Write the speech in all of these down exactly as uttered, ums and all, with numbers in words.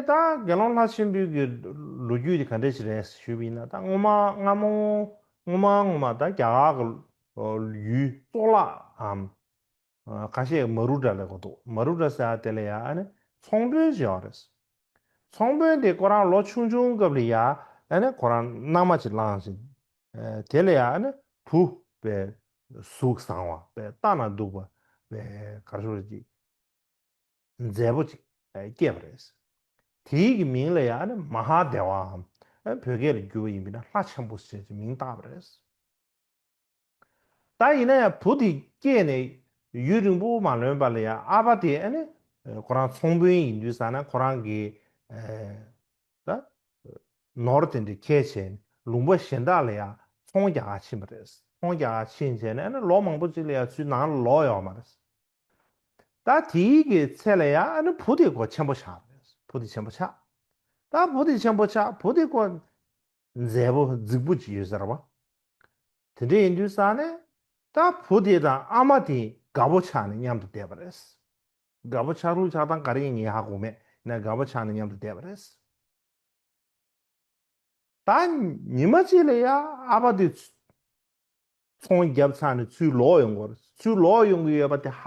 ད་དགེ་སློང་ལྷ་ཆེན་པོའི་གི་ལོ་རྒྱུས་དེ་ག་འདྲ་ཞིག་རེད་ཞུས་པ་ཡིན་ན། ད་སྔོན་མ་སྔ་མོ་སྔོན་མ་སྔོན་མ་ད་རྒྱ་གར་གི་ཡུལ་གཙུག་ལག་གམ། ཁ་ཤས་མ་རུ་ཏྲ་ལབ་གོ་འདུག་མ་རུ་ཏྲ་ཟེར་ཡ་དེ་ལ་ཡ་ཨ་ནི་ཚོང་དཔོན་ཅིག་ཡོད་རེད། ཚོང་དཔོན་དེ་ཁོ་རང་ལོ་ཆུང་ཆུང་སྐབས་ལ་ཡ་ཨ་ནི་ཁོ་རང་མནའ་མ་ཅིག་བླངས་ཤིང་། དེ་ལ་ཡ་ཨ་ནི་བུ་དཔེ་གཟུགས་བཟང་བ་དཔེ་ལྟ་ན་སྡུག་པ་དཔེ་ག་རེ་ཞུ་དགོས་རེད། མཛེས་པོ་ཅིག་སྐྱེས་པ་རེད། དེའི་གི་མིང་ལ་ཡ་ཨ་ནི་མ་ཧཱ་དེ་བའམ། བོད་སྐད་ལ་བསྒྱུར་བ་ཡིན་པ་ན་ལྷ་ཆེན་པོ་ཞེས་ཀྱི་མིང་བཏགས་པ་རེད། ད་ཡིན་ན་ཡང་བུ་དེ་སྐྱེས་ནས་ཡུན་རིང་པོ་མ་ལོན་པ་ལ་ཡང་ཨ་ཕ་དེ་ཨ་ནི་ཁོ་རང་ཚོང་དཔོན་ཡིན་དུས་ཙ་ན་ཁོ་རང་གི་ད་ནོར་དེ་འདྲ་ཁྱེར་བྱས་ལུང་པ་གཞན་དག་ལ་ཡང་ཚོང་རྒྱག་ག་ཕྱིན་པ་རེད། ཚོང་རྒྱག་ག་ཕྱིན་བྱས་ནས་ཨ་ནི་ལོ་མང་པོ་ཅིག་ལ་ཡང་ཚུར་ནང་ལ་ལོག་ཡོད་མ་རེད། ད་དེའི་གི་ཚེ་ལ་ཡང་ཨ་ནི་བུ་དེ་ཁོ་ཆེན་པོ་ཆགས་རེད། བུ་དེ་ཆེན་པོ་ཆགས། ད་བུ་དེ་ཆེན་པོ་ཆགས། བུ་དེ་ཁོ་མཛེས་པོ་རྫིག་པོ་ཅིག་ཡོད་ཟེར་བ། དེ་འདྲ་ཡིན་དུས་ཙ་ནས་ད་བུ་དེ་དང་ཨ་མ་དེ་དགའ་པོ་ཆགས་ནས་མཉམ་དུ་བསྡད་པ་རེད། དགའ་པོ་ཆགས་ལུགས་ཆགས་སྟངས་ག་རེ་ཡིན་ངས་ཧ་གོ་མེད་ན། དགའ་པོ་ཆགས་ནས་མཉམ་དུ་བསྡད་པ་རེད། ད་ཉི་མ་གཅིག་ལ་ཡ་ཨ་ཕ་དེ་ཚོང་བརྒྱབ་ཚར་ནས་ཚུར་ལོག་ཡོང་གི་ཡོད་རེད། ཚུར་ལོག་ཡོང་གི་ཡོད་པ་དེ་ཧ་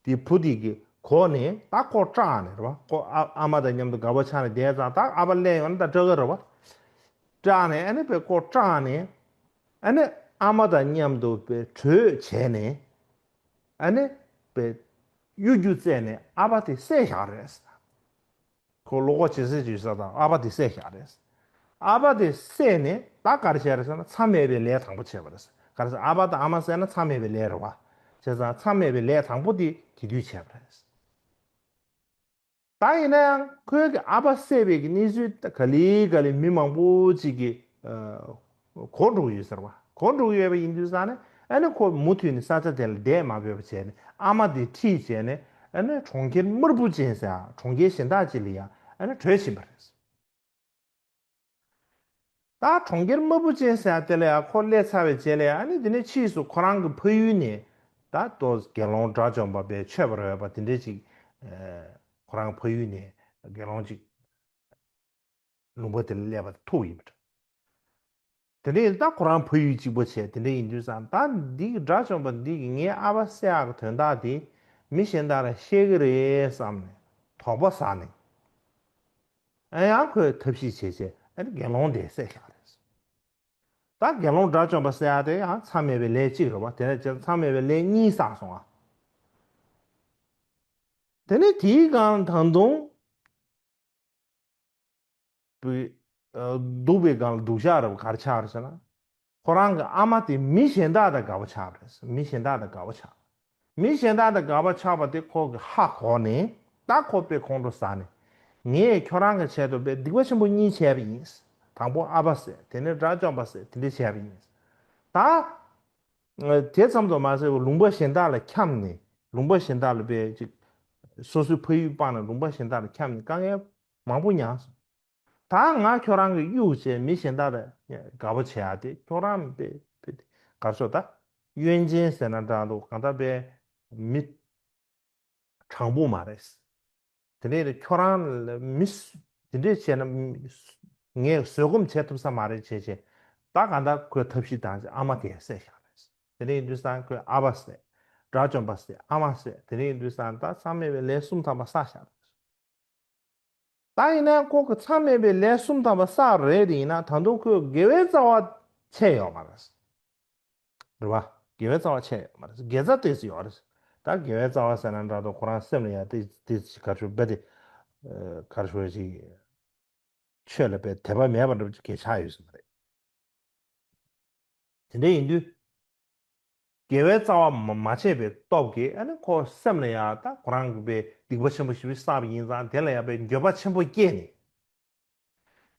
དེ་བུ་དེ་གི་གོ་ནས་ད་ཁོ་སྐྲག་ནས་རེད་བ། ཁོ་ཨ་ཨ་མ་དང་མཉམ་དུ་དགའ་པོ་ཆགས་ནས་བསྡད་ཙང་ད་ཨ་ཕ་སླེབས་ཡོང་ན་ད་སྐྲག་གི་རེད་བ། སྐྲག་ནས་ཨ་ནི་དཔེ་ཁོ་སྐྲག་ནས་ཨ་ནི་ཨ་མ་དང་མཉམ་དུ་དཔེ་གྲོས་བྱས་ནས་ཨ་ནི་དཔེ་གཡོ་སྒྱུ་བཙལ་ནས་ཨ་ཕ་དེ་བསད་བཞག་རེད། ཁོ་བློ་ཁོག་ཇེ་གསལ་ཇེ་གསལ་དང་ཨ་ཕ་དེ་བསད་བཞག་རེད། ཨ་ཕ་དེ་བསད་ནས་ད་ག་རེ་བྱས་རེད་ཟེར་ན་མཚམས་མེད་པའི་ལས་དང་པོ་བྱས་པ་རེད། ག་རེ་ཟེར་ཨ་ཕ་དང་ཨ་མ་བསད་ན་མཚམས་མེད་པའི་ལས་རེད་བ། བྱས་ཙང་མཚམས་མེད་པའི་ལས་དང་པོ་དེ་དེ་དུས་བྱས་པ་རེད། ད་ཡིན་ན་ཡང་ཁོའི་གི་ཨ་ཕ་བསད་པའི་གི་གནས་ཚུལ་ད་ག་ལེ་ག་ལེ་མི་མང་པོ་ཅིག་གི་གོ་འགྲོ་གི་ཡོད་ཟེར་བ། གོ་འགྲོ་གི་ཡོད་པ་ཡིན་དུས་ཙང་ནས་ཨ་ནི་ཁོ་མུ་མཐུད་ནས་ས་ཆ་དེ་ལ་བསྡད་མ་ཕོད་པ་བྱས་ནས་ཨ་མ་དེ་ཁྲིད་བྱས་ནས་ཨ་ནི་གྲོང་ཁྱེར་དམར་པོ་ཅན་ཟེར་ཡ་གྲོང་ཁྱེར་གཞན་དག་ཅིག་ལ་ཡ་ཨ་ནི་བྲོས་ཕྱིན་པ་རེད། ད་གྲོང་ཁྱེར་དམར་པོ་ཅན་ཟེར་ཡ་དེ་ལ་ཡ་ཁོ་སླེབས་ཚར་བའི་རྗེས་ལ་ཡ་ཨ་ནི་དེ་ནས་ཕྱིས་སུ་ཁོ་རང་གི་ཕ་ཡུལ་ནས་ད་ལྟོ་དགེ་སློང་དགྲ་བཅོམ་པ་པའི་ཆོས་པ་རེད་པ་དེ་འདྲས་ཅིག་ཁོ་རང་ཕ་ཡུལ་ནས་དགེ་སློང་ཅིག་ལུང་པ་དེ་ལ་སླེབས་པ་ཐུག་ཡིན་པ་འདྲ། དེ་ནས་ད་ཁོ་རང་ཕ་ཡུལ་གཅིག་པོ་བྱས་དེ་འདྲ་ཡིན་དུས་ཙང་ད་འདི་གི་དགྲ་བཅོམ་པ་འདི་གི་ངའི་ཨ་ཕ་བསད་ཡག་གི་དོན་དག་དེ་མི་གཞན་དག་ལ་བཤད་གི་རེད་བསམ་ནས་དོགས་པ་ཟ་ནས་ཨ་ཡང་ཁོས་ཐབས་ཤེས་བྱས་བྱས་ཨ་ནི་དགེ་སློང་དེ་བསད་བཞག་རེད། ད་དགེ་སློང་དགྲ་བཅོམ་པ་བསད་ཡག་དེ་ཡང་མཚམས་མེད་པའི་ལས་གཅིག་རེད་བ། དེ་ནས་མཚམས་མེད་པའི་ལས་གཉིས་བསགས་སོང་ཨ། དེ་ནས་དེའི་སྒང་ད་དུང་པའི་ཨ་སྡུག་པའི་སྒང་ལ་སྡུག་ཤག་རེད་བ། ག་རེ་ཆགས་རེད་ཟེར་ན། ཁོ་རང་གི་ཨ་མ་དེ་མི་གཞན་དག་དང་དགའ་པོ་ཆགས་པ་རེད། མི་གཞན་དག་དང་དགའ་པོ་ཆགས། མི་གཞན་དག་དང་དགའ་པོ་ཆགས་པ་དེ་ཁོ་གི་ཧ་གོ་ནས་ད་ཁོ་དཔེ་ཁོང་ཁྲོ་ཟ་ནས་ངས་ཁྱོད་རང་གི་ཆེད་དུ་དཔེ་སྡིག་པ་ཆེན་པོ་གཉིས་བྱས་པ་ཡིན། དང་པོ་ཨ་ཕ་བསད། དེ་ནས་དགྲ་བཅོམ་པ་བསད། དེ་འདྲ་བྱས་པ་ཡིན། ད་དེ་ཙམ་དུ་མ་ཟད་པར་ལུང་པ་གཞན་དག་ལ་འཁྱམས་ནས་ལུང་པ་གཞན་དག་ལ་དཔེ་ཅིག་སོ་སོའི་ཕ་ཡུལ་སྤངས་ནས་ལུང་པ་གཞན་དག་ལ་འཁྱམས་ནས་དཀའ་ངལ་མང་པོ་མྱངས་སོང་། ད་ང་ཁྱོད་རང་གི་གཡུག་བྱས་མི་གཞན་དག་ལ་དགའ་པོ་བྱེད་ཡ་དེ་ཁྱོད་རང་དཔེ་དཔེ་ག་རེ་ཟེར་ད་གཡོན་ཅན་ཟེར་ན་འདྲ་འདུག་གང་ལྟར་དཔེ་མི་དྲང་པོ་མ་རེད། དེ་ནས་ཁྱོད་རང་ལ་མི་སུ་དེ་འདྲས་བྱས་ན་མི་སུ་ངས་བཟོད་སྒོམ་བྱེད་ཐུབ་ས་མ་རེད་བྱས་བྱས་ད་གང་ལྟར་ཁོས་ཐབས་ཤེས་བཏང་བྱས་ཨ་མ་དེ་བསད་བཞག་རེད། དེ་འདྲས་ཡིན་དུས་ཙང་ཁོས་ཨ་ཕ་བསད། དགྲ་བཅོམ་པ་བསད། ཨ་མ་བསད། དེ་འདྲས་ཡིན་དུས་ཙང་ད་མཚམས་མེད་པའི་ལས་གསུམ་ཐམ་པ་བསགས་བཞག་རེད། ད་ཡིན་ན་ཁོ་གི་མཚམས་མེད་པའི་ལས་གསུམ་ཐམ་པ་བསགས་རེད་དེ་ཡིན་ན་ད་དུང་ཁོས་དགེ་བའི་རྩ་བ་ཆད་ཡོད་མ་རེད། རེད་བ། དགེ་བའི་རྩ་བ་ཆད་ཡོད་མ་རེད། དགེ་རྩ་ཏོག་ཙམ་ཡོད་རེད། ད་དགེ་བའི་རྩ་བ་ཟེར་ན་འདྲ་འདུག་ཁོ་རང་སེམས་ལ་ཡང་ཏོག་ཙམ་ག་རེ་ཞུ་དཔེ་དེ་ག་རེ་ཞུ་ཅིག་ཆོས་ལ་དཔེ་དད་པ་མེད་པ་འདྲ་པོ་ཅིག་གས་ཆགས་ཡོད་ས་མ་རེད། དེ་འདྲ་ཡིན་དུས། དགེ་བའི་རྩ་བ་མ་མ་བྱས་པའི་སྟོབས་ཀྱིས་ཨ་ནི་ཁོ་སེམས་ལ་ཡང་ད་ཁོ་རང་གི་དཔེ་སྡིག་པ་ཆེན་པོ་ཞེ་པོ་བསགས་པ་ཡིན་ཙང་དེ་ལ་ཡང་དཔེ་འགྱོད་པ་ཆེན་པོ་སྐྱེས་ནས།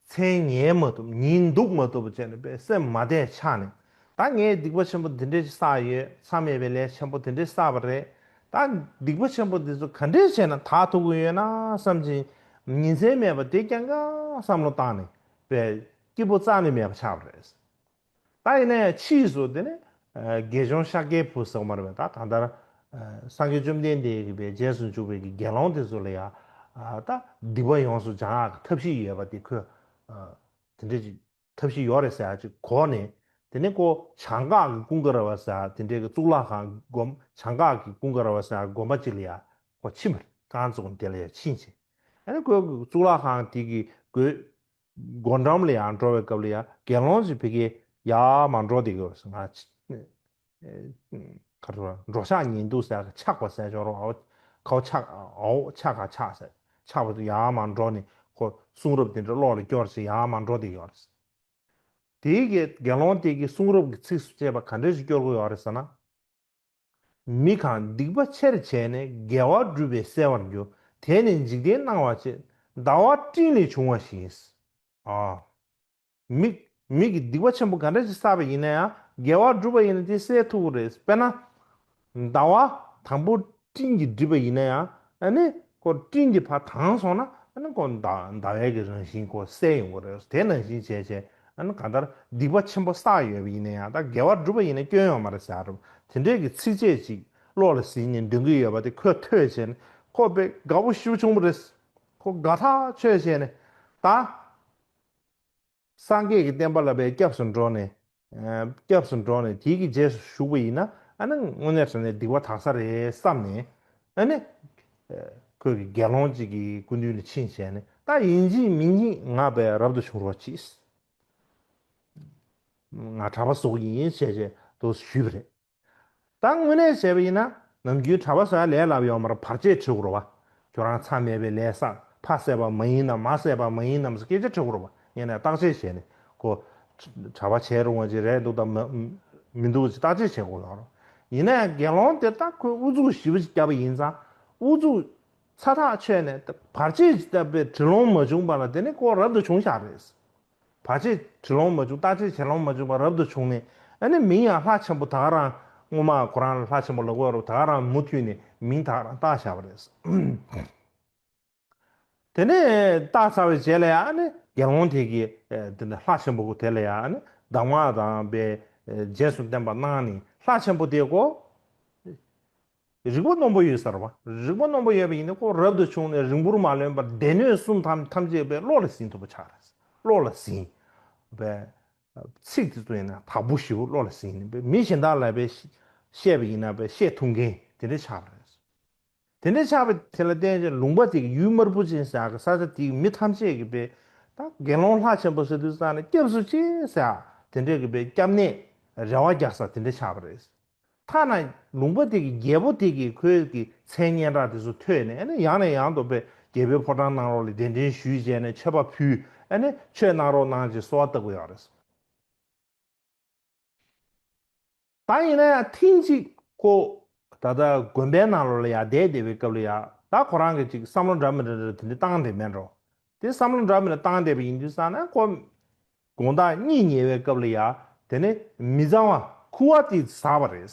མཚན་ཉལ་མ་ཐུབ་ཉིན་འདུག་མ་ཐུབ་བྱས་ནས་དཔེ་སེམས་མ་བདེ་ཆགས་ནས་ད་ངས་སྡིག་པ་ཆེན་པོ་འདི་འདྲས་ཞིག་བསགས་ཡོད། མཚམས་མེད་པའི་ལས་ཆེན་པོ་འདི་འདྲས་བསགས་པ་རེད། ད་སྡིག་པ་ཆེན་པོ་འདི་ཚོ་ག་འདྲས་བྱས་ན་དག་ཐུབ་ཀྱི་ཡོད་ན་བསམ་གྱིན་ཉིན་མཚན་མེད་པར་དེ་རྐྱང་རྐྱང་བསམ་བློ་བཏང་ནས་དཔེ་སྐྱིད་པོ་རྩ་ནས་མེད་པ་ཆགས་པ་རེད། ད་ཡིན་ན་ཡང་ཕྱིས་སུ་དེ་ནི་དགེ་སྦྱོང་ཤཱཀྱའི་བུ་ཟེར་བ་མ་རེད་པས། ད་གང་ལྟར་སངས་རྒྱས་བཅོམ་ལྡན་འདས་ཀྱི་པའི་རྗེས་སུ་འཇུག་པའི་གི་དགེ་སློང་དེ་ཚོ་ལ་ཡང་ ད་སྡིག་པ་ཡོངས་སུ་སྦྱང་ཡག་གི་ཐབས་ཤེས་ཡོད་པ་དེ་ཁོས་དེ་འདྲ་ཅིག་ཐབས་ཤེས་ཡོད་རེད་ཟེར་ཡག་ཅིག་གོ་ནས། དེ་ནས་ཁོ་བྱང་འགག་གི་ཀུན་དགའ་ར་བ་ཟེར་ཡག་དེ་འདྲའི་གི་གཙུག་ལག་ཁང་སྒོམ་བྱང་འགག་གི་ཀུན་དགའ་ར་བ་ཟེར་ཡག་དགོན་པ་ཅིག་ལ་ཡ་ཁོ་ཕྱིན་པ་རེད། རྐང་བཙུགས་ནས་དེ་ལ་ཡ་ཕྱིན་བྱས། ཨ་ནི་ཁོས་གཙུག་ལག་ཁང་དེ་གི་སྒོ་སྒོ་འགྲམ་ལ་ཡང་འགྲོ་བའི་སྐབས་ལ་ཡ་དགེ་སློང་ཅིག་ཕ་གིར་ཡར་མར་འགྲོ་བསྡད་ཀྱི་ཡོད་རེད། ང་ཆ་ཨེ་ཨེ་ག་རེ་ཟེར། འགྲོ་འཆག་ཉལ་འདུག་ཟེར་ཡག་གི་འཆག་པ་ཟེར་ཆོག་རོགས། ཨའོ་ཁའོ་འཆག་ཨའོ་འཆག་ག་འཆག་ཟེར། འཆག་པ་དེ་ཡར་མར་འགྲོ་ནས་ཁོ་གསུང་རབ་དེ་འདྲ་བློ་ལ་སྐྱོར་བྱས་ཡར་མར་འགྲོ་བསྡད་ཀྱི་ཡོད་རེད། དེའི་གི་དགེ་སློང་དེ་གི་གསུང་རབ་ཀྱི་ཚིགས་སུ་བཅད་པ་ག་འདྲ་ཞིག་སྐྱོར་གྱི་ཡོད་རེད་ཟེར་ན། མི་གང་སྡིག་པ་ཆེར་བྱས་ནས་དགེ་བ་བསྒྲུབ་པས་གསལ་བར་འགྱུར། དེ་ནི་འཇིག་རྟེན་སྣང་བ་ཆེ། ཟླ་བ་སྤྲིན་ལས་བྱུང་བ་བཞིན། ཨ། མི་མི་གིས་སྡིག་པ་ཆེན་པོ་ག་འདྲ་ཞིག་བསགས་པ་ཡིན་ན་ཡང་དགེ་བ་བསྒྲུབས་པ་ཡིན་ན་དེ་གསལ་ཐུབ་ཀྱི་རེད། དཔེར་ན། ཟླ་བ་དང་པོ་སྤྲིན་གྱིས་བསྒྲིབས་པ་ཡིན་ན་ཡང་ཨ་ནི་ཁོ་སྤྲིན་གྱིས་ཕར་དྭངས་སོང་ན་ཨ་ནི་ཁོ་ཟླ་ཟླ་བའི་གི་རང་བཞིན་ཁོ་གསལ་ཡོང་གི་རེད། དེ་ནང་བཞིན་བྱས་བྱས་ཨ་ནི་གང་ལྟར་སྡིག་པ་ཆེན་པོ་བསགས་ཡོད་པ་ཡིན་ན་ཡང་ད་དགེ་བ་བསྒྲུབས་པ་ཡིན་ན་སྐྱོན་ཡོད་མ་རེད་ཟེར་རབས་དེ་འདྲའི་གི་ཚིགས་བཅད་ཅིག་བློ་ལ་ཟིན་ནས་འདོན་གི་ཡོད་པ་དེ་ཁོས་ཐོས་བྱས་ནས་ཁོ་དཔེ་དགའ་པོ་ཞེ་པོ་བྱུང་བ་རེད། ཁོ་དགའ་ཐག་ཆོད་བྱས་ནས་ད། སངས་རྒྱས་ཀྱི་བསྟན་པ་ལ་བའི་སྐྱབས་སུ་འགྲོ་ནས། ཨ་སྐྱབས་སུ་འགྲོ་ནས་དེའི་གི་རྗེས་སུ་ཞུགས་པ་ཡིན་ན་ཨ་ནི་དངོས་གནས་དྲང་གནས་སྡིག་པ་དག་ས་རེད་བསམ་ནས། ཨ་ནི་ཨ་ཁོས་གི་དགེ་སློང་གཅིག་གི་སྐུ་མདུན་ལ་ཕྱིན་བྱས་ནས་ད་ཡིན་གཅིག་མིན་གཉིས་ང་བས་རབ་ཏུ་བྱུང་རོགས་གྱིས། ང་གྲྭ་པ་བཟོ་གི་ཡིན་ཞེས་བྱས་དུ་ཞུས་པ་རེད། ད་དངོས་གནས་བྱས་པ་ཡིན་ན་ནམ་རྒྱུན་གྲྭ་པ་བཟོ་ཡ་ལས་སླ་པོ་ཡོད་མ་རེད། བར་ཆད་བྱེད་དགོས་རེད་བ། ཁྱོད་རང་མཚམས་མེད་པའི་ལས་བསགས། ཕ་བསད་པ་མ་ཡིན་ནམ་མ་བསད་པ་མ་ཡིན་ནམ་སྐད་ཆ་དྲི་དགོས་རེད་བ། ངས་ནས་བརྟག་དཔྱད་བྱས་ནས་ཁོ་གྲྭ་པ་བྱས་རུང་བ་ཅིག་རེད་འདུག་དང་མ་མི་འདུག་ཅིག་བརྟག་དཔྱད་བྱེད་དགོས་ཡོད་རེད། ཡིན་ན་ཡང་དགེ་སློང་དེ་ད་ཁོས་ཨུ་ཚུགས་ཞེ་པོ་ཅིག་བརྒྱབ་པ་ཡིན་ཙང་ཨུ་ཚུགས་ཚ་ཐག་ཆོད་ནས་བར་ཆད་ཅིག་བཏབ་པའི་དྲི་ལོང་མ་བྱུང་བ་ལ་དེ་ནས་ཁོ་རབ་ཏུ་བྱུང་ཤག་རེད། བར་ཆད་དྲི་ལོང་མ་བྱུང་བརྟག་དཔྱད་བྱེད་ལོང་མ་བྱུང་བར་རབ་ཏུ་བྱུང་ནས་ཨ་ནི་མིང་ཡང་ལྷ་ཆེན་པོ་ད་ག་རང་སྔོན་མ་ཁོ་རང་ལ་ལྷ་ཆེན་པོ་ལབ་ཀྱི་ཡོད་རེད། ད་ག་རང་མུ་མཐུད་ནས་མིང་ད་ག་རང་བཏགས་བཞག་པ་རེད། དེ་ནས་བཏགས་ཚར་བའི་རྗེས་ལ་ཡང་ཨ་ནི་དགེ་སློང་དེ་གིས་ཨེ་དེ་ནས་ལྷ་ཆེན་པོ་དེ་ལ་ཡང་ཨ་ནི་གདམས་ངག་དང་པའི་ཨེ་རྗེས་སུ་བསྟན་པ་གནང་ནས་ལྷ་ཆེན་པོ་དེ་ཀོ་རིག་པ་རྣོན་པོ་ཡོད་ས་རེད་བ། རིག་པ་རྣོན་པོ་ཡོད་པ་ཡིན་ན་ཁོ་རབ་ཏུ་བྱུང་ནས་རིང་པོར་མ་ལོན་པར་སྡེ་སྣོད་གསུམ་ཐམས་ཐམས་ཅད་པའི་བློ་ལ་ཟིན་ཐུབ་པ་ཆགས་རེད། བློ་ལ་ཟིན། པའི་ཚིག་དེ་ཚོ་ཡིན་ན་དག་པོ་ཞེ་པོ་བློ་ལ་ཟིན་ནས་པའི་མི་གཞན་དག་ལ་པའི་བཤད་པ་ཡིན་ན་པའི་བཤད་ཐུབ་མཁན་དེ་འདྲ་ཆགས་པ་རེད། དེ་འདྲ་ཆགས་པ་དེ་ལ་བརྟེན་ཅིང་ལུང་པ་དེ་གི་ཡུལ་དམར་པོ་ཅན་ཟེར་གི་ས་ཆ་དེ་གི་མི་ཐམས་ཅད་ཀྱིས་པའི་ད་དགེ་སློང་ལྷ་ཆེན་པོ་ཟེར་དུས་ཙང་ནས་སྐྱབས་སུ་མཆི་ཟེར་དེ་འདྲ་གི་པའི་སྐྱབས་གནས་རེ་བ་རྒྱག་ས་དེ་འདྲ་ཆགས་པ་རེད། ཐ་ན་ལུང་པ་དེ་གི་རྒྱལ་པོ་དེ་གིས་ཁོའི་གི་མཚན་སྙན་གྲགས་དེ་ཚོ་ཐོས་ནས་ཨ་ནི་ཡང་ནས་ཡང་དུ་པའི་རྒྱལ་པོའི་ཕོ་བྲང་ནང་ལོགས་ལ་གདན་འདྲེན་ཞུས་བྱས་ནས་མཆོད་པ་ཕུལ། ཨ་ནི་ཆོས་གནང་རོགས་གནང་ཅེས་གསོལ་བ་བཏབ་ཀྱི་ཡོད་རེད། ད་ཡིན་ན་ཡང་ཐེངས་གཅིག་ཁོ་ད་ལྟ་དགོན་པའི་ནང་ལོགས་ལ་ཡང་བསྡད་བསྡད་པའི་སྐབས་ལ་ཡང་ད་ཁོ་རང་གི་ཅིག་བསམ་བློ་འདྲ་མི་འདྲ་འདྲ་དེ་འདྲ་བཏང་བསྡད་མེད་འགྲོ། དེ་བསམ་བློ་འདྲ་མི་འདྲ་བཏང་བསྡད་པ་ཡིན་དུས་ཙང་ན་ཁོ་དགོང་དག་གཉིད་ཉལ་བའི་སྐབས་ལ་ཡ་དེ་ནས་མི་གཙང་བ་ཁུ་བ་ཏི་ཟགས་པ་རེད།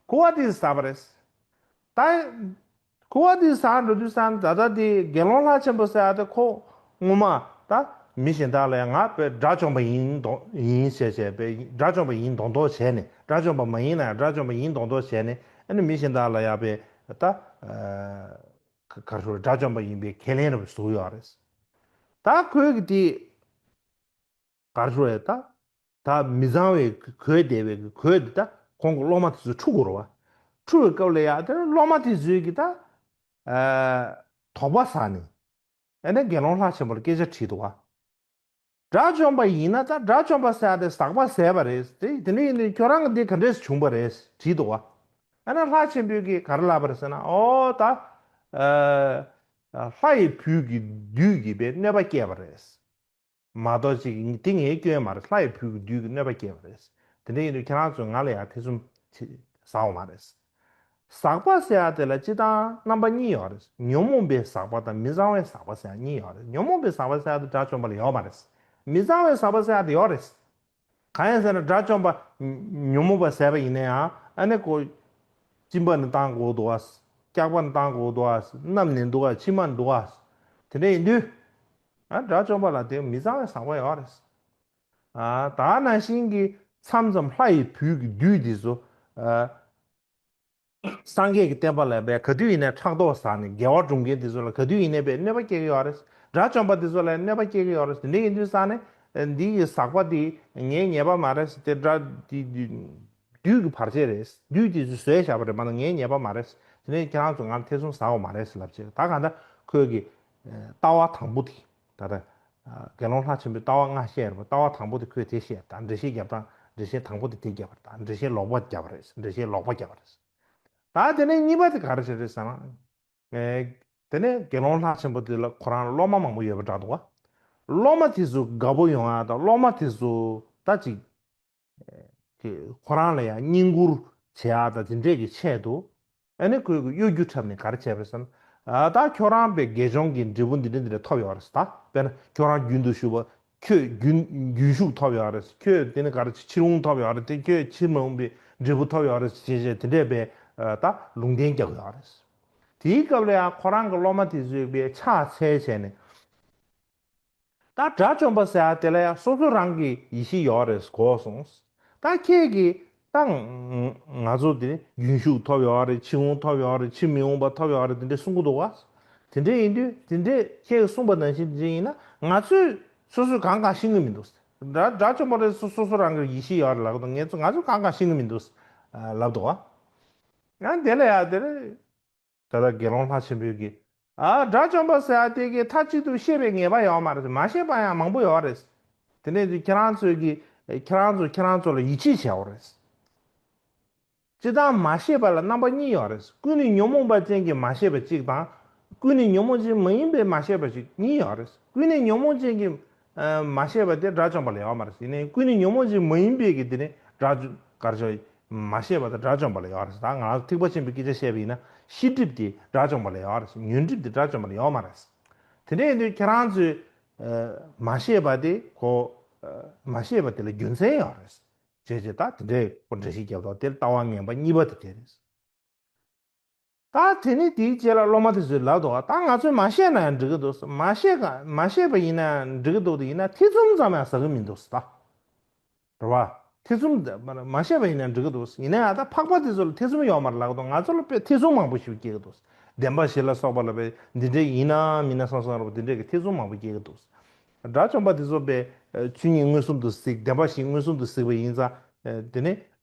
ཁུ་བ་ཏི་ཟགས་པ་རེད། ད་ཁུ་བ་ཏི་ཟགས་འགྲོ་དུས་ཙང་ད་ལྟ་དེ་དགེ་སློང་ལྷ་ཆེན་པོ་ཟེར་ཡ་དེ་ཁོ་སྔོན་མ་ད་མི་གཞན་དག་ལ་ཡ་ང་དཔེ་དགྲ་བཅོམ་པ་ཡིན་མདོག་ཡིན་ཞེས་བྱས་པའི་དགྲ་བཅོམ་པ་ཡིན་མདོག་མདོག་བྱས་ནས་དགྲ་བཅོམ་པ་མ་ཡིན་ན་ཡང་དགྲ་བཅོམ་པ་ཡིན་མདོག་མདོག་བྱས་ནས་ཨ་ནི་མི་གཞན་དག་ལ་ཡ་དཔེ་ད་ག་རེ་ཞུ་དགྲ་བཅོམ་པ་ཡིན་པའི་ཁས་ལེན་རེ་བཟོ་ཡོད་རེད། ད་ཁོས་གི་དེ། ག་རེ་ཞུ་རེད་ད། ད་མི་གཙང་བའི་གོས་བསྡད་པའི་གོས་དེ་ད་ཁོང་གི་སློབ་མ་དེ་ཚོས་འཁྲུ་དགོས་རེད་བ། འཁྲུ་བའི་སྐབས་ལ་ཡ་དེ་སློབ་མ་དེ་ཚོས་ཀྱི་ད། ཨ་དོགས་པ་ཟ་ནས། ཨ་ནི་དགེ་སློང་ལྷ་ཆེན་པོ་ལ་སྐད་ཆ་དྲིས་འདུག་བ། དགྲ་བཅོམ་པ་ཡིན་ན་ད་དགྲ་བཅོམ་པ་ཟེར་ཡ་དེ་ཟག་པ་ཟད་པ་རེད་དེ། དེ་འདྲ་ཡིན་དུས་ཁྱོད་རང་གི་འདི་ག་འདྲས་བྱུང་བ་རེད་དྲིས་འདུག་བ། ཨ་ནི་ལྷ་ཆེན་པོས་ཀྱིས་ག་རེ་ལབ་པ་རེད་ཟེར་ན་ཨོ་ད། ཨ་ལྷ་ཡི་བུ་གི་བདུད་ཀྱིས་པའི་གནོད་པ་བསྐྱལ་བ་རེད། མ་གཏོགས་ཅིག་དེ་ངའི་སྐྱོན་མ་རེད། ལྷ་ཡི་བུ་གི་བདུད་ཀྱིས་གནོད་པ་བསྐྱལ་བ་རེད། དེ་འདྲ་ཡིན་དུས་ཁྱེད་རང་ཚོས་ང་ལ་ཡང་ཐེ་ཚོམ་ཅིག་ཟ་འོ་མ་རེད། ཟག་པ་ཟེར་ཡ་དེ་ལ་སྤྱིར་བཏང་རྣམ་པ་གཉིས་ཡོད་རེད། ཉོན་མོངས་པའི་ཟག་པ་དང་མི་གཙང་བའི་ཟག་པ་ཟེར་ཡ་གཉིས་ཡོད་རེད། ཉོན་མོངས་པའི་ཟག་པ་ཟེར་ཡ་དེ་དགྲ་བཅོམ་པ་ལ་ཡོད་མ་རེད། མི་གཙང་བའི་ཟག་པ་ཟེར་ཡ་དེ་ཡོད་རེད། གང་ཡིན་ཟེར་ན་དགྲ་བཅོམ་པ་ཉོན་མོངས་པ་ཟད་པ་ཡིན་ན་ཡང་ཨ་ནི་ཁོ་གཅིན་པ་ནི་བཏང་དགོས་འདུག་ཨ། སྐྱག་པ་ནི་བཏང་དགོས་འདུག་ཨ། སྣབས་ནི་འདུག་ཨ། མཆིལ་མ་འདུག་ཨ། དེ་འདྲ་ཡིན་དུས། ཨ་དགྲ་བཅོམ་པ་ལ་དེ་མི་གཙང་བའི་ཟག་པ་ཡོད་རེད། ཨ་ད་ནང་བཞིན་གྱི་མཚམས་མཚམས་ལྷ་ཡི་བུ་གི་བདུད་འདི་ཚོ་ཨ་ སངས་རྒྱས་ཀྱི་བསྟན་པ་ལ་བས་ག་དུས་ཡིན་ནའི་ཕྲག་དོག་ཟ་ནས་དགེ་བ་སྒྲུབ་མཁན་དེ་ཚོ་ལ་ག་དུས་ཡིན་ནའི་བས་གནོད་པ་སྐྱེལ་གྱི་ཡོད་རེད། དགྲ་བཅོམ་པ་དེ་ཚོ་ལ་གནོད་པ་སྐྱེལ་གྱི་ཡོད་རེད། དེ་འདྲ་ཡིན་དུས་ཙང་ནས་འདི་ཡི་ཟག་པ་དེ་ངའི་ཉེས་པ་མ་རེད། དེ་དགྲ་དེ་དེ་བདུད་ཀྱི་བར་ཆད་རེད། བདུད་དེ་ཚོས་བཟོས་བཞག་པ་རེད་མ་གཏོགས་ངའི་ཉེས་པ་མ་རེད། དེ་ནས་ཁྱེད་རང་ཚོ་ང་ལ་ཐེ་ཚོམ་ཟ་འོ་མ་རེད་ལབ་བྱས། ད་གང་ལྟར་ཁོས་ཀྱི་ལྟ་བ་དང་པོ་དེ་ད་ལྟ་དགེ་སློང་ལྷ་ཆེན་པོའི་ལྟ་བ་ལྔ་བཤད་རེད་པ། ལྟ་བ་དང་པོ་དེ་ཁོས་དེ་བཤད། ད་འགྲེལ་བཤད་རྒྱབ་སྟངས་འགྲེལ་བཤད་དང་པོ་དེ་དེ་རྒྱབ་པ་རེད། ད་འགྲེལ་བཤད་ལོག་པ་རྒྱབ་པ་རེད། འགྲེལ་བཤད་ལོག་པ་རྒྱབ་པ་རེད། ད་དེ་ནས་གཉིས་པ་དེ་ག་རེ་བྱས་རེད་ཟེར་ན། ཨེ། དེ་ནས་དགེ་སློང་ལྷ་ཆེན་པོ་དེ་ལ་ཁོ་རང་སློབ་མ་མང་པོ་ཡོད་པ་འདྲ་འདུག་བ། སློབ་མ་དེ་ཚོ་དགའ་པོ་ཡོང་ཡ་དང་སློབ་མ་དེ་ཚོ་ད་ཅིག་ཨེ། ཁོ་རང་ལ་ཡང་བསྙེན་བཀུར་བྱེད་ཡ་དང་དེ་འདྲས་ཀྱི་ཆེད་དུ། ཨ་ནི་ཁོས་གི་གཡོ་སྒྱུ་འཁྲབ་ནས་ག་རེ་བྱས་པ་རེད་ཟེར་ན། ཨ། ད་ཁྱོད་རང་པའི་དགེ་སྦྱོང་གི་འབྲས་བུ་འདི་འདྲ་འདི་འདྲ་ཐོབ་ཡོད་རེད་ད། དཔེར་ན་ཁྱོད་རང་རྒྱུན་དུ་ཞུགས་པ། ཁྱོད་རྒྱུན་རྒྱུན་ཞུགས་ཐོབ་ཡོད་རེད། ཁྱོད་དེ་ནི་ག་རེ་ཕྱིར་འོང་ཐོབ་ཡོད་རེད། དེ་ཁྱོད་ཕྱིར་མ་འོང་པའི་འབྲས་བུ་ཐོབ་ཡོད་རེད་ཅེས་བྱས་དེ་འདྲས་པའི། ཨ། ད་ལུང་བསྟན་རྒྱག་ཡོད་རེད། དེའི་སྐབས་ལ་ཡང་ཁོ་རང་གི་སློབ་མ་དེ་ཚོས་པའི་ཕྱག་འཚལ་བྱས་ནས། ད་དགྲ་བཅོམ་པ་ཟེར་ཡ་དེ་ལ་ཡང་སོ་སོ་རང་གི་ཡེ་ཤེས་ཡོད་རེད་གོ་སོང་། ད་ཁྱེད་ཀྱིས་ད་ང་ཚོ་དེ་རྒྱུན་ཞུགས་ཐོབ་ཡོད་རེད། ཕྱིར་འོང་ཐོབ་ཡོད་རེད། ཕྱིར་མི་འོང་པ་ཐོབ་ཡོད་རེད། དེ་འདྲས་གསུང་གི་འདུག་བ། དེ་འདྲས་ཡིན་དུས་དེ་འདྲས་ཁྱེད་ཀྱིས་གསུངས་པ་ནང་བཞིན་དེ་འདྲས་ཡིན་ན་ང་ཚོས་སོ་སོས་གང་གང་ཤེས་ཀྱི་མི་འདུག་དགྲ་དགྲ་བཅོམ་པ་རེད། སོ་སོ་སོ་རང་གི་ཡེ་ཤེས་ཡོད་རེད་ལབ་གི་འདུག་ངས་ཚོ་ང་ཚོས་གང་གང་ཤེས་ཀྱི་མི་འདུག་ལབ་འདུག་བ། ཡང་དེ་ལ་ཡང་དེ་རེད། ད་ལྟ་དགེ་སློང་ལྷ་ཆེན་པོས་ཀྱིས། ཨ། དགྲ་བཅོམ་པ་ཟེར་ཡ་དེ་གིས་མཐའ་གཅིག་ཏུ་ཤེས་པའི་ངེས་པ་ཡོད་མ་རེད། མ་ཤེས་པ་ཡང་མང་པོ་ཡོད་རེད། དེ་ནས་ཁྱེད་རང་ཚོས་ཀྱིས་ཁྱེད་རང་ཚོ་ཁྱེད་རང་ཚོ་ལ་ཡིད་ཆེས་བྱས་པ་རེད། སྤྱིར་བཏང་མ་ཤེས་པ་ལ་རྣམ་པ་གཉིས་ཡོད་རེད། ཀུན་ནས་ཉོན་མོངས་པ་ཅན་གྱི་མ་ཤེས་པ་གཅིག་དང་། ཀུན་ནས་ཉོན་མོངས་ཅན་མ་ཡིན་པའི་མ་ཤེས་པ་ཅིག་གཉིས་ཡོད་རེད། ཀུན་ནས་ཉོན་མོངས་ཅན་གྱི་ཨ། མ་ཤེས་པ་དེ་དགྲ་བཅོམ་པ་ལ་ཡོད་མ་རེད། ཡིན་ནའི་ཀུན་ནས་ཉོན་མོངས་ཅན་མ་ཡིན་པའི་གི་དེ་ནི་དགྲ་བཅོམ་གར་ཆོག་མ་ཤེས་པ་དང་དགྲ་བཅོམ་པ་ལ་ཡོད་རེད། ད་ང་རང་ཐེག་པ་ཆེན་པོའི་སྐད་ཆ་བཤད་པ་ཡིན་ན་ཤེས་སྒྲིབ་དེ་དགྲ་བཅོམ་པ་ལ་ཡོད་རེད། ཉོན་སྒྲིབ་དེ་དགྲ་བཅོམ་པ་ལ་ཡོད་མ་རེད། དེ་འདྲ་ཡིན་དུས་ཁྱེད་རང་ཚོས་ཨ། མ་ཤེས་པ་དེ་གོ་ཨ། མ་ཤེས་པ་དེ་ལ་རྒྱུ་མཚན་ཡོད་རེད། བྱས་བྱས་ད་དེ་འདྲའི་ཁོ་འགྲེལ་བཤད་རྒྱབ་དོགས་དེ་ལྟ་བ་ངན་པ་གཉིས་པ་དེ་དེ་རེད། ད་དེ་ནི་དེའི་རྗེས་ལ་སློབ་མ་དེ་ཚོས་ལབ་འདུག་ད་ང་ཚོས་མ་བཤད་ན་ཡང་འགྲིག་གི་འདུག་མ་བཤད་ག་མ་བཤད་པ་ཡིན་ན་ཡང་འགྲིག་གི་འདུག་དེ་ཡིན་ན་ཐེ་ཚོམ་ཙམ་ཡང་ཟ་གི་མི་འདུག་ད། རེད་བ། ཐེ་ཚོམ་མ་བཤད་པ་ཡིན་ན་འགྲིག་གི་འདུག་ཡིན་ན་ཡང་ད་འཕགས་པ་དེ་ཚོ་ལ་ཐེ་ཚོམ་ཡོད་མ་རེད་ལབ་གི་འདུག་ང་ཚོ་ལ་དཔེ་ཐེ་ཚོམ་མང་པོ་ཞིག་སྐྱེ་གི་འདུག་བདེན་པ་བཞི་ལ་སོགས་པ་ལ་དཔེ་འདི་འདྲ་ཡིན་ན་མིན་ན་བསམ་བསམ་རེད་བ། འདི་འདྲ་གི་ཐེ་ཚོམ་མང་པོ་སྐྱེ་གི་འདུག་དགྲ་བཅོམ་པ་དེ་ཚོ་དཔེ་ཆོས་ཉིད་མངོན་སུམ་དུ་གཟིགས། བདེན་པ་བཞི་མངོན་སུམ་དུ་གཟིགས་པ་ཡིན་ཙང་། དེ་ནི་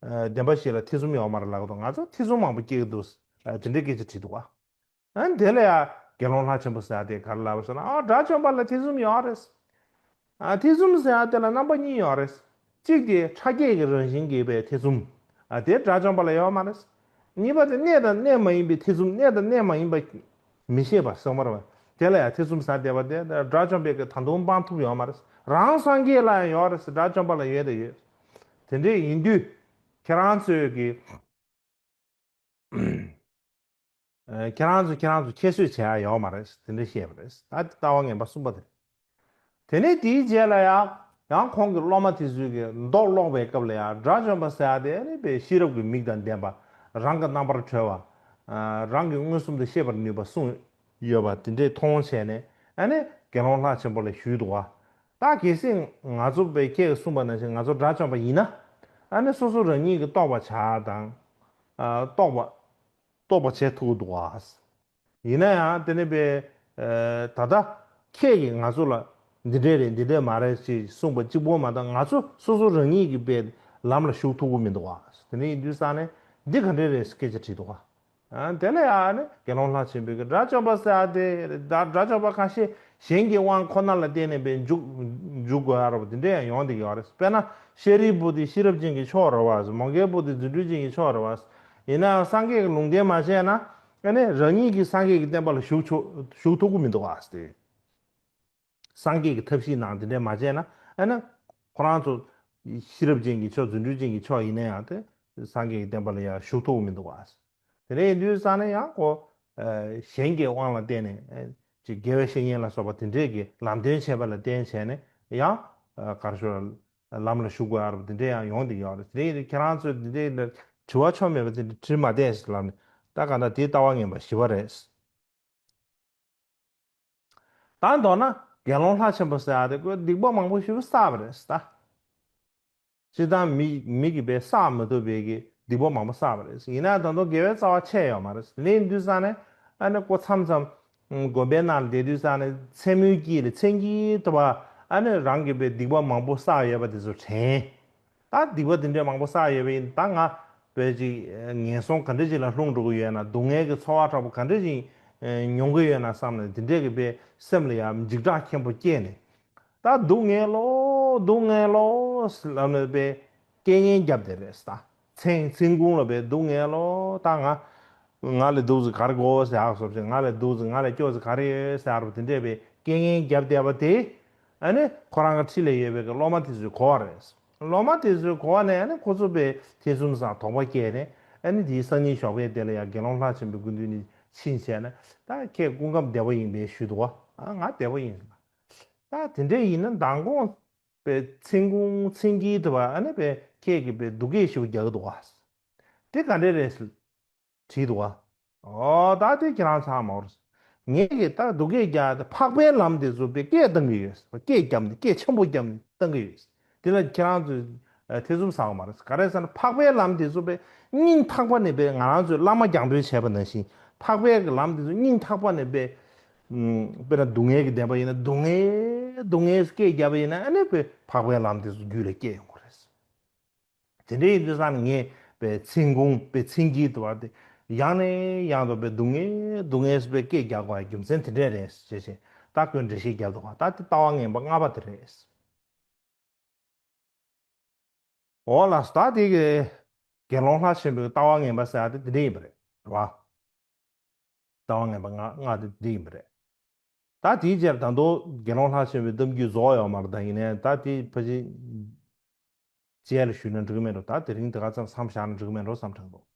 བདེན་པ་བཞི་ལ་ཐེ་ཚོམ་ཡོད་མ་རེད་ལབ་གི་འདུག་ང་ཚོ་ཐེ་ཚོམ་མང་པོ་སྐྱེ་གི་འདུག་དེ་འདྲའི་སྐད་ཆ་དྲིས་འདུག་བ། ཨ། དེ་ལ་ཡང་དགེ་སློང་ལྷ་ཆེན་པོ་ཟེར་ཡ་དེ་ག་རེ་ལབ་ཟེར་ན། ཨ། དགྲ་བཅོམ་པ་ལ་ཐེ་ཚོམ་ཡོད་རེད། ཨ། ཐེ་ཚོམ་ཟེར་ཡ་དེ་ལ་རྣམ་པ་གཉིས་ཡོད་རེད། གཅིག་དེ་ཕྲ་རྒྱས་ཀྱི་རང་བཞིན་གྱིས་པའི་ཐེ་ཚོམ། ཨ། དེ་དགྲ་བཅོམ་པ་ལ་ཡོད་མ་རེད། གཉིས་པ་དེ་གནས་དང་གནས་མ་ཡིན་པའི་ཐེ་ཚོམ། གནས་དང་གནས་མ་ཡིན་པ་མི་ཤེས་པ་སོགས་མ་རེད་བ། དེ་ལ་ཡང་ཐེ་ཚོམ་ཟ་བསྡད་པ་དེ་དགྲ་བཅོམ་པས་ཀྱི་ད་དུང་སྤང་ཐུབ་ཡོད་མ་རེད། རང་སངས་རྒྱས་ལ་ཡང་ཡོད་རེད། དགྲ་བཅོམ་པ་ལ་ཡོད་དེ་ཡོད། དེ་འདྲས་ཡིན་དུས་ཁྱེད་རང་ཚོས་ཀྱི། ཨ། ཁྱེད་རང་ཚོ་ཁྱེད་རང་ཚོ་ཁྱད་གསོད་བྱེད་ཡ་ཡོད་མ་རེད། དེ་འདྲ་བཤད་པ་རེད། ད་ལྟ་བ་ངན་པ་གསུམ་པ་དེ་རེད། དེ་ནས་དེའི་རྗེས་ལ་ཡང་ཡང་ཁོང་གི་སློབ་མ་དེ་ཚོས་ཀྱི་མདོ་ཀློག་པའི་སྐབས་ལ་ཡང་དགྲ་བཅོམ་པ་ཟེར་ཡ་དེ་ནི་དཔེ་ཤེས་རབ་ཀྱི་མིག་དང་ལྡན་པ། རང་གི་རྣམ་པར་གྲོལ་བ། ཨ། རང་གིས་མངོན་སུམ་དུ་ཤེས་པར་ནུས་པ་གསུངས་ཡོད་པ་དེ་འདྲས་མཐོང་བྱས་ནས། ཨ་ནི་དགེ་སློང་ལྷ་ཆེན་པོ་ལ་ཞུས་འདུག་བ། ད་གལ་སྲིད་ང་ཚོ་དཔེ་ཁྱེད་ཀྱིས་གསུངས་པ་ནང་བཞིན་ང་ཚོ་དགྲ་བཅོམ་པ་ཡིན་ན། ཨ་ནི་སོ་སོ་རང་ཉིད་ཀྱིས་རྟོགས་པ་བྱ་དང་། ཨ། རྟོགས་པ། རྟོགས་པ་བྱེད་ཐུབ་ཀྱི་འདུག་བ། ཡིན་ན་ཡང་དེ་ནི་དཔེ། ཨ། ད་ལྟ་ཁྱེད་ཀྱིས་ང་ཚོ་ལ་འདི་འདྲས་རེད་འདི་འདྲས་མ་རེད་ཅེས་གསུངས་པ་གཅིག་པོ་མ་གཏོགས་ང་ཚོ་སོ་སོ་རང་ཉིད་ཀྱིས་དཔེ་ལམ་ལ་ཞུགས་ཐུབ་ཀྱི་མི་འདུག་བ། དེ་འདྲ་ཡིན་དུས་ཙང་ནས་འདི་ག་འདྲས་རེད་སྐད་ཆ་དྲིས་འདུག་བ། ཨ། དེ་ལ་ཡང་ནི་དགེ་སློང་ལྷ་ཆེན་པོས་ཀྱི་དགྲ་བཅོམ་པ་ཟེར་ཡ་དེ་རེད། དགྲ་བཅོམ་པ་ཁ་ཤས་གཞན་གྱི་དབང་ཁོ་ན་ལ་བརྟེན་ནས་དཔེ་འཇུག་འཇུག་དགོས་ཡ་རེད་པ། དེ་འདྲ་ཡང་ཡོང་བསྡད་ཀྱི་ཡོད་རེད། དཔེར་ན་ཤཱ་རིའི་བུ་དེ་ཤེས་རབ་ཅན་གྱི་མཆོག་རེད་བ། མོའུ་འགལ་བུ་དེ་རྫུ་འཕྲུལ་ཅན་གྱི་མཆོག་རེད་བ། ཡིན་ནའང་སངས་རྒྱས་ཀྱི་ལུང་བསྟན་མ་བྱས་ན། ཨ་ནི་རང་ཉིད་ཀྱིས་སངས་རྒྱས་ཀྱི་བསྟན་པ་ལ་ཞུགས་ཆོག་ཞུགས་ཐུབ་ཀྱི་མི་འདུག་ཨ་ཟེར། སངས་རྒྱས་ཀྱི་ཐབས་ཤེས་ནང་དེ་འདྲས་མ་བྱས་ན། ཨ་ནི་ཁོ་རང་ཚོ་ཤེས་རབ་ཅན་གྱི་མཆོག་རྫུ་འཕྲུལ་ཅན་གྱི་མཆོག་ཡིན་ན་ཡང་དེ་སངས་རྒྱས་ཀྱི་བསྟན་པ་ལ་ཡང་ཞུགས་ཐུབ་ཀྱི་མི་འདུག་ཨ་ཟེར། དེ་འདྲ་ཡིན་དུས་ཙང་ནས་ཡང་ཁོ་གཞན་གྱི་དབང་ལ་བརྟེན་ནས་ཅིག་དགེ་བའི་བཤེས་གཉེན་ལ་སོགས་པ་དེ་འདྲས་ཀྱི་ལམ་སྟོན་བྱས་པ་ལ་བརྟེན་བྱས་ནས་ཡང་ག་རེ་ཞུ། ལམ་ལ་ཞུགས་དགོས་ཡ་རེད། དེ་འདྲས་ཡང་ཡོང་བསྡད་ཡོད་རེད། དེ་འདྲས་ཡིན་དུས་ཁྱེད་རང་ཚོས་དེ་འདྲས་ལ་དྲི་བ་ཆོ་མེད་པ་དེ་འདྲས་དྲིས་མ་བསྡད་ཟེར་ལབ་ནས། ད་ག་ད་དེའི་ལྟ་བ་ངན་པ་བཞི་པ་རེད། ད་མདོར་ན་དགེ་སློང་ལྷ་ཆེན་པོ་ཟེར་ཡ་དེ་ཁོས་སྡིག་པ་མང་པོ་ཞིག་བསགས་པ་རེད་ད། སྤྱིར་བཏང་མི་མི་གིས་དཔེ་བསགས་མི་ཐུབ་པའི་གི་ སྡིག་པ་མང་པོ་བསགས་པ་རེད། ཡིན་ན་ད་དུང་དགེ་བའི་རྩ་བ་ཆད་ཡོད་མ་རེད། ལེན་དུས་ཙང་ནས་ཨ་ནི་ཁོ་མཚམས་མཚམས་དགོན་པའི་ནང་ལ་བསྡད་དུས་ཙང་ནས་མཚན་མོའི་དཀྱིལ་ལ་མཚན་དཀྱིལ་དུ་བ་ཨ་ནི་རང་གི་པའི་སྡིག་པ་མང་པོ་བསགས་ཡོད་པ་དེ་ཚོ་དྲན། ད་སྡིག་པ་དེ་འདྲས་མང་པོ་བསགས་ཡོད་པ་ཡིན། ད་ང་བས་ཅིག་ངན་སོང་ག་འདྲ་ཅིག་ལ་ལྷུང་འགྲོ་གི་ཡོད་ན། སྡུག་བསྔལ་གྱི་ཚོར་བ་དྲག་པོ་ག་འདྲ་ཅིག་མྱོང་གི་ཡོད་ན་བསམ་ནས། དེ་འདྲས་ཀྱི་པའི་སེམས་ལ་ཡང་འཇིགས་སྐྲག་ཆེན་པོ་སྐྱེས་ནས། ད་སྡུག་བསྔལ་ལོ། སྡུག་བསྔལ་ལོ་ལབ་ནས་པའི་སྐད་ངན་བརྒྱབ་བསྡད་རེད། ད་མཚན་མཚན་གུང་ལ་པའི་སྡུག་བསྔལ་ལོ། ད་ང་ང་ལས་སྡུག་ཙམ་ག་རེ་དགོས་ཟེར་ཡག་སོབ་ཅིག་ང་ལས་སྡུག་ཙམ་ང་ལས་སྐྱོ་ཙམ་ག་རེ་ཡོད་ཟེར་ཡག་རུ་དེ་འདྲས་པའི་སྐད་ངན་བརྒྱབ་བསྡད་པ་དེ། ཨ་ནི་ཁོ་རང་གི་འཁྲིས་ལ་ཡོད་པའི་གི་སློབ་མ་དེ་ཚོས་གོ་བ་རེད། སློབ་མ་དེ་ཚོས་གོ་བ་ནས་ཨ་ནི་ཁོ་ཚོ་པའི་ཐེ་ཚོམ་ཟ་དོགས་པ་སྐྱེས་ནས། ཨ་ནི་དེའི་སང་ཉིན་ཞོགས་པའི་དེ་ལ་ཡང་དགེ་སློང་ལྷ་ཆེན་པོའི་སྐུ་མདུན་ནས་ཕྱིན་བྱས་ནས། ད་ཁྱེད་སྐུ་ཁམས་བདེ་པོ་ཡིན་པས་ཞུས་འདུག་བ། ཨ་ང་བདེ་པོ་ཡིན། ད་དེ་འདྲས་ཡིན་ན་མདང་དགོང་པའི་མཚན་གུང་མཚན་དཀྱིལ་དུ་བ་ཨ་ནི་པའི་ཁྱེད་ཀྱིས་པའི་སྡུག་སྐད་ཞིག་རྒྱག་གི་འདུག་བ། དེ་ག་འདྲས་རེད་ཟེར་དྲིས་འདུག་བ། ཨོ་ད་དེ་ཁྱེད་རང་ཚང་མ་བར། ངས་ཀྱིས་ད་སྡུག་སྐད་རྒྱག་དེ་འཕགས་པའི་ལམ་དེ་ཚོ་པའི་སྐད་བཏང་གི་ཡོད། སྐད་བརྒྱབ་ནས་སྐད་ཆེན་པོ་བརྒྱབ་ནས་བཏང་གི་ཡོད། དེ་ལ་ཁྱེད་རང་ཚོས་ཨ་ཐེ་ཚོམ་ཟ་དགོས་མ་རེད། ག་རེ་ཟེར་ན་འཕགས་པའི་ལམ་དེ་ཚོ་པའི་སྙིང་ཐག་པ་ནས་པའི་ང་རང་ཚོས་བླ་མ་རྒྱང་འབོད་བྱས་པ་ནང་བཞིན། འཕགས་པའི་གི་ལམ་དེ་ཚོ་སྙིང་ཐག་པ་ནས་པའི་ཨུམ། དཔེར་ན་སྡུག་བསྔལ་གྱི་བདེན་པ་ཡིན་ན། སྡུག་བསྔལ་སྡུག་བསྔལ་སྐད་བརྒྱབ་པ་ཡིན་ན། ཨ་ནི་པའི་འཕགས་པའི་ལམ་དེ་ཚོ་རྒྱུད་ལ་སྐྱེ་ཡོང་གི་རེད། དེ་འདྲ་ཡིན་དུས་ཙང་ནས་ངས་པའི་མཚན་གུང་པའི་མཚན་དཀྱིལ་དུ་བ་དེ་ཡང་ནས་ཡང་དུ་པའི་སྡུག་བསྔལ་སྡུག་བསྔལ་པའི་སྐད་རྒྱག་དགོས་པའི་རྒྱུ་མཚན་དེ་འདྲས་རེད་ཅེས་བྱས། ད་ཁོས་འགྲེལ་བཤད་རྒྱབ་འདུག་ག་ད་དེ་ལྟ་བ་ངན་པ་ལྔ་པ་དེ་རེད། འོ་ལགས་སོ། ད་དེ་གི་དགེ་སློང་ལྷ་ཆེན་པོའི་ལྟ་བ་ངན་པ་ཟེར་ཡ་དེ་དེ་འདྲ་ཡིན་པ་རེད། རེད་བ། ལྟ་བ་ངན་པ་ལྔ་ལྔ་དེ་དེ་ཡིན་པ་རེད། ད་དེའི་རྗེས་ད་དུང་དགེ་སློང་ལྷ་ཆེན་པོའི་གཏམ་རྒྱུད་རྫོགས་ཡོད་མ་རེད། ད་ཡིན་ནའི་ད་དེ་ཕལ་ཆེར་རྗེས་ལ་ཞུས་ན་འགྲིག་གི་མེད་འགྲོ། ད་དེ་རིང་དེ་ག་ཙམ་མཚམས་བཞག་ན་འགྲིག་གི་མེད་འགྲོ་བསམ་དྲན་འདུག